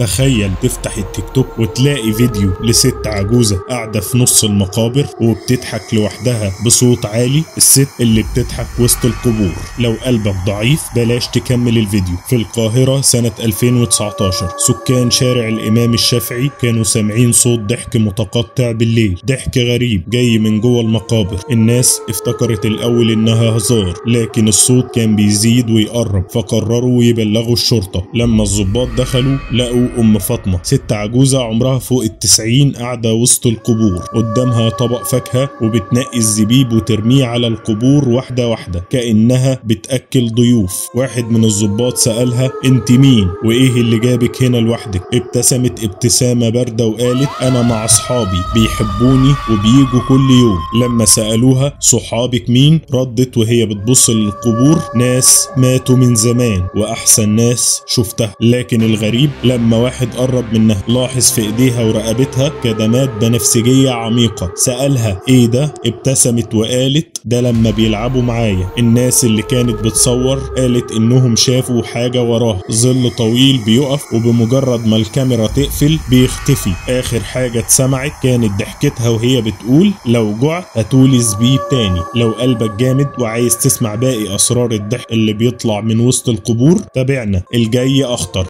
تخيل تفتح التيك توك وتلاقي فيديو لست عجوزة قاعدة في نص المقابر وبتضحك لوحدها بصوت عالي. الست اللي بتضحك وسط القبور. لو قلبك ضعيف بلاش تكمل الفيديو. في القاهرة سنة 2019 سكان شارع الإمام الشافعي كانوا سامعين صوت ضحك متقطع بالليل، ضحك غريب جاي من جوه المقابر. الناس افتكرت الأول إنها هزار، لكن الصوت كان بيزيد ويقرب، فقرروا يبلغوا الشرطة. لما الضباط دخلوا لقوا أم فاطمة، ست عجوزة عمرها فوق 90، قاعدة وسط القبور، قدامها طبق فاكهة وبتنقي الزبيب وترميه على القبور واحدة واحدة كأنها بتأكل ضيوف. واحد من الضباط سألها: انت مين وايه اللي جابك هنا لوحدك؟ ابتسمت ابتسامة باردة وقالت: انا مع اصحابي، بيحبوني وبيجوا كل يوم. لما سألوها صحابك مين؟ ردت وهي بتبص للقبور: ناس ماتوا من زمان واحسن ناس شفتها. لكن الغريب لما واحد قرب منها لاحظ في ايديها ورقبتها كدمات بنفسجية عميقة. سألها: ايه ده؟ ابتسمت وقالت: ده لما بيلعبوا معايا. الناس اللي كانت بتصور قالت انهم شافوا حاجة وراها، ظل طويل بيقف وبمجرد ما الكاميرا تقفل بيختفي. اخر حاجة اتسمعت كانت ضحكتها وهي بتقول: لو جعت هاتولي زبيب تاني. لو قلبك جامد وعايز تسمع باقي اسرار الضحك اللي بيطلع من وسط القبور تابعنا، الجاي اخطر.